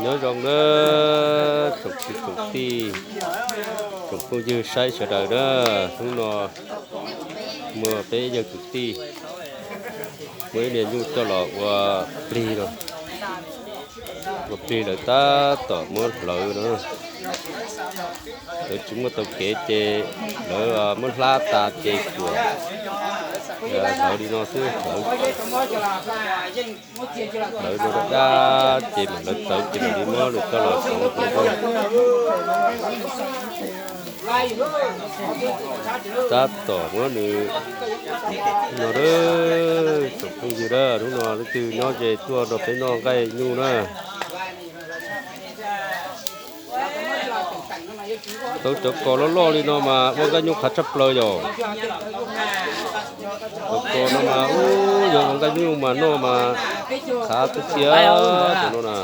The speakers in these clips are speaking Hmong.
Nyob zoo na, tsoom kwv tsoom tij, tsoom phooj ywg saib sawv daws na, hnub no muaj peb yawg kwv tij muaj ib niag nyuj coj los ua plig no, ua plig lawv tab tom muab hlawv no. Lawv tsis muaj tau kev ces lawv muab hlab tas ces kuam hlawv li no xwb. Hlawv no dab dab ces mam hlawv tawv ces mam li muab nws coj los txhoov. Tab tom muab nws no, tsoom phooj ywg na, hnub no leej twg nyob ze tuaj nrog peb noj nqaij nyuj na. Tau cov kos loj loj li no mas ua nqaij nyuj qhav tshaj plaws yom. Cov kos no mas ub, yog ua nqaij nyuj mas noj mas qhav tiag tiag cov no na.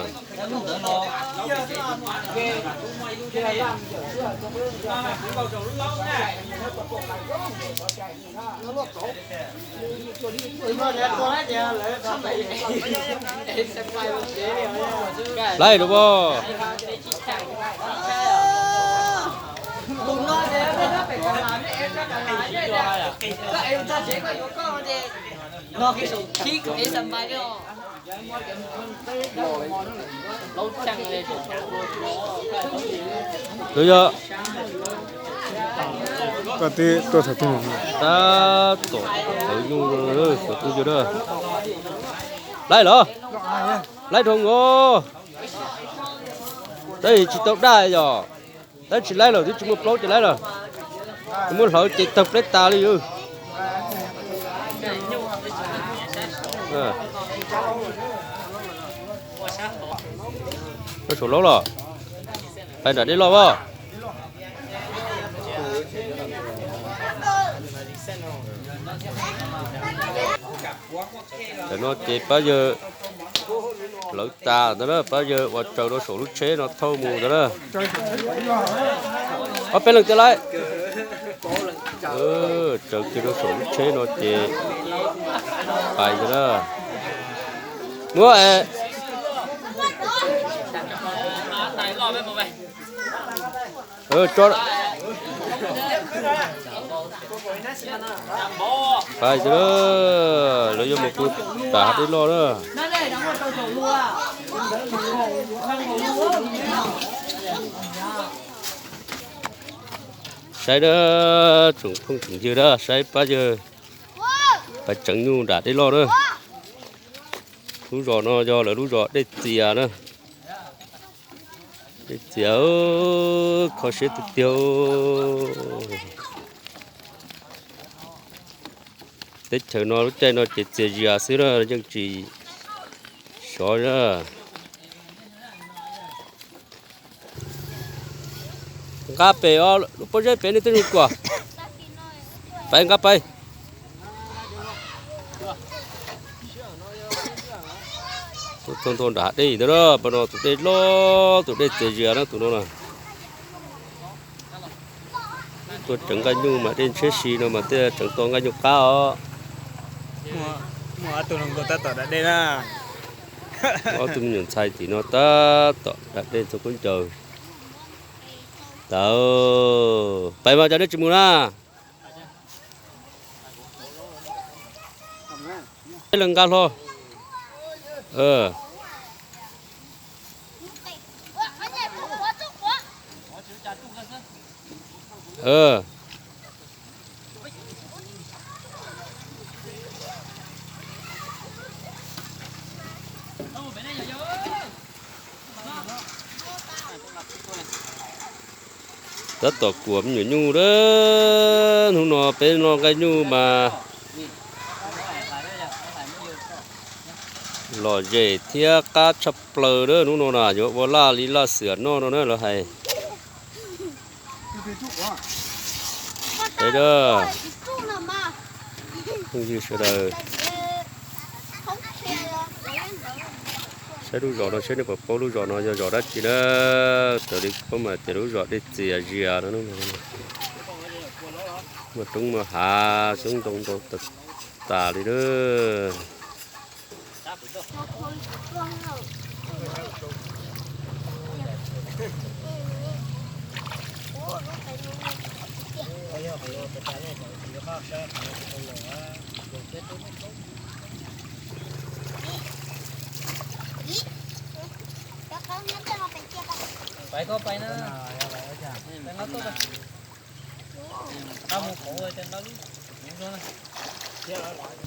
Laij los as. Tus yog, koj twb tuaj thaum twg? Tab tom tawv nyuj, thaum twg yog na. Laij los? Laij dhau os. Tab sis tsis tau daj yom. Tab sis laij lawm twb tsis muaj plaub ces laij lawm. Muab hlawv ces tawg pleb tas li. Saum laub los, pais nram dej loj as. Tam no ces pab yawg hlawv tas ntawd na, pab yawg ua tsaws rau saum lub tsheb no thauj mus ntawd na. Ob peb leeg thiab lauj. Tsaws kiag rau saum lub tsheb no ces pais ntawd na. Muab Pais, lawv yuav mus pw nram hav dej loj na. Saib na, tsoom phooj tsoom ywg na, saib pab yawg pais tseev nyuj nram dej loj na. Lub zos no yog lawv lub zos Dej Txias na. Dej Txias, kho siab tiag tiag. Teb chaws no lub caij no ces txias zias xwb na, yeej tsis sov na. Nqa pem os, lub pob zeb pem nej tej zoo kuam. Pais nqa pais. Tuaj txog ntua nram hav dej ntawd na, pab no tus dej loj, tus dej txias zias na tus no na. Tuaj tseev nqaij nyuj mas dej ntshiab si no mas thiaj tseev tau nqaij nyuj qab os. Muaj ob tug hluas nkauj tab tom da dej na. Ob tug me nyuam ntxhais tim no tab tom da dej txog khaub ncaws. Tau, pais mas cov nej tsis mus na. Peb leeg nqa hlo. Tab tom kuam me nyuam nyuj na. Hnub no peb noj nqaij nyuj mas lom zem thiab qab tshaj plaws na. Hnub no na yuav ua laj li laj xwm noj no na lawv hais. Phooj ywg sawv daws, saib lub zos no seb nej puas paub lub zos no yog zos dab tsi na. Raws li paub mas tias lub zos Dej Txias Zias no. Muaj roob muaj hav, xyoob ntoo ntau tas tas li na. Pais koj pais na. Pais nqa tuaj, nqa mus qhov ua cas nqa lub, kuv zoo na.